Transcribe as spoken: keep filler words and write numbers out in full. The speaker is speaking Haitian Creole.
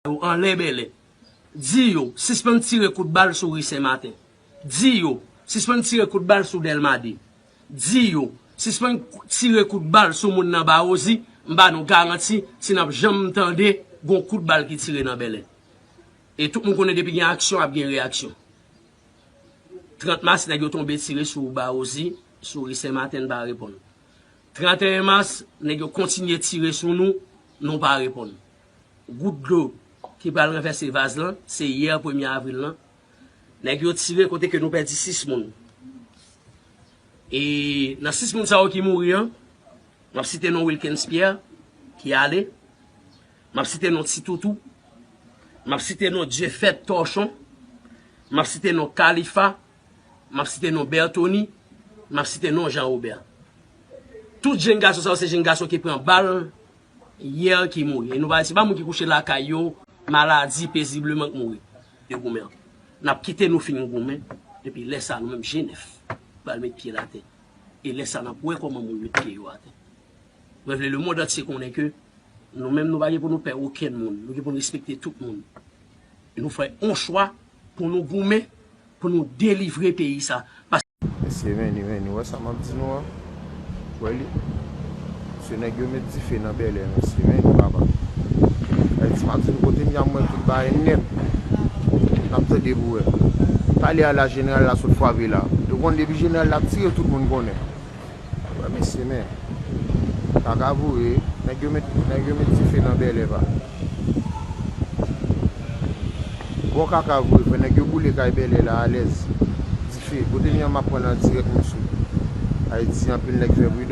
yo anlè Bèlè. Di yo, sispann tire kout bal sou ri Sen Maten. Di yo, sispann tire kout bal sou Dèlma de. Di yo, sispann tire kout bal sou moun nan Bawozi, m ba nou garanti, si n ap janm tande gon kout bal ki tire nan Bèlè. E tout moun konnen depi gen aksyon, ap gen reyaksyon. Trant mas, nèg yo tonbe tire sou Bawozi, sou ri Sen Maten, n pa reponn. Tranteyen mas, nèg yo kontinye tire sou nou, nou pa reponn. Gout dlo ki pral ranvèse vaz lan, se yè premye avril lan. Nèg yo tire kote ke nou pèdi sis moun. E nan sis moun sa yo ki mouri an, m ap site non Wilkens Pierre, ki ale. M ap site non Ti Toutou. M ap site non Dieufaite Torchon. M ap site non Khalifa. M ap site non Bertony. M ap site non Jean Robert. Tout jenn gason sa yo se jenn gason ki pran bal yè ki mouri. E nou pa, se pa moun ki kouche lakay yo, maladi, pezibleman k mouri de goumen an. N ap kite nou fin goumen, epi lè sa nou menm G nèf pral met pye l atè. E lè sa n ap wè kòman moun met pye yo atè. Mwen vle lemonn antye konnen ke nou menm nou pa gen pou nou pè okenn moun. Nou gen pou nou respekte tout moun. E nou fè yon chwa pou nou goumen, pou nou delivre peyi sa. Mesye, men, men, men, wè sa m ap di nou an? Wè li? Se nèg yo met dife nan Bèlè, mesye, men, papa. Ayiti pa di nou kote m ya, mwen tout bagay nèt. N ap tande pou wè. Talè a la, jeneral la sot frape la. Yo konn depi jeneral la ap tire, tout moun konnen. Wè, mesye, men. Kaka voye, nèg yo met, nèg yo met dife nan Bèlè, pa. Bon kaka vre, frè, nèg yo boule kay Bèlè la alèz. Dife, kote m ye an, m ap pran l an dirèk, m sou. Ayiti, anpil nèg fè pridan.